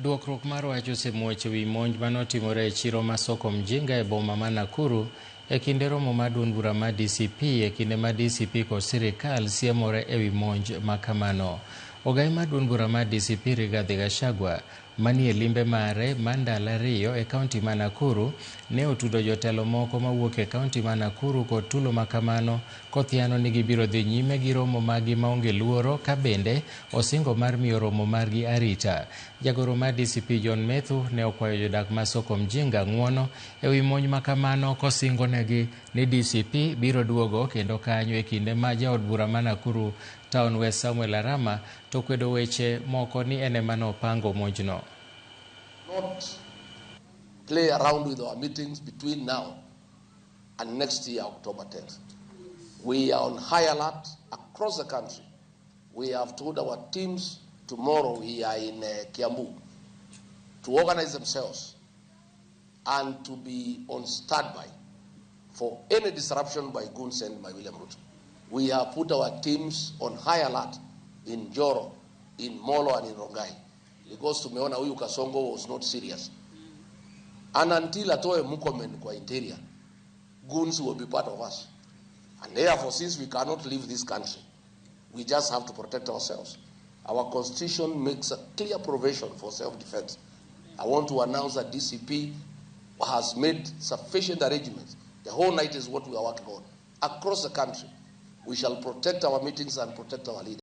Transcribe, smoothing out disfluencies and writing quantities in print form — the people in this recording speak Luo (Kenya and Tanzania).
Dwokruok mar wach osemuoch ewi monj manotimore e chiro ma Soko Mjinga e boma ma Nakuru e kinde romo mar duond bura mar DCP e kinde ma DCP kod sirikal siemore ewi monj ma kamano. Ogai mar duond bura mar DCP Rigathi Gachagua manie limbe mare mar ndalo ariyo e kaunti ma Nakuru ne otudo jotelo moko mawuok e kaunti ma Nakuru kod tulo ma kamano kothiano ni gibiro dhi nyime gi romo maggi maonge luoro ka bende osingo mar miyo romo margi arita. Jagoro mar DCP John Methu ne okwayo jodak ma Soko Mjinga ng'uono ewi monj ma kamano kosingo negi ni DCP biro duogo kendo kanyo e kinde ma jaod bura ma Nakuru Town West Samuel Arama to kwedo weche moko ni en ema nopango monjno. Not play around with our meetings between now and next year, October 10th. We are on high alert across the country. We have told our teams tomorrow we are in Kiambu to organize themselves and to be on standby for any disruption by goons sent by William Ruto. We have put our teams on high alert in Njoro, in Molo and in Rongai because tumeona huyu Kasongo was not serious. And until atoe Murkomen kwa interior, goons will be part of us. And therefore, since we cannot leave this country, we just have to protect ourselves. Our constitution makes a clear provision for self-defense. I want to announce that DCP has made sufficient arrangements. The whole night is what we are working on. Across the country, we shall protect our meetings and protect our leaders.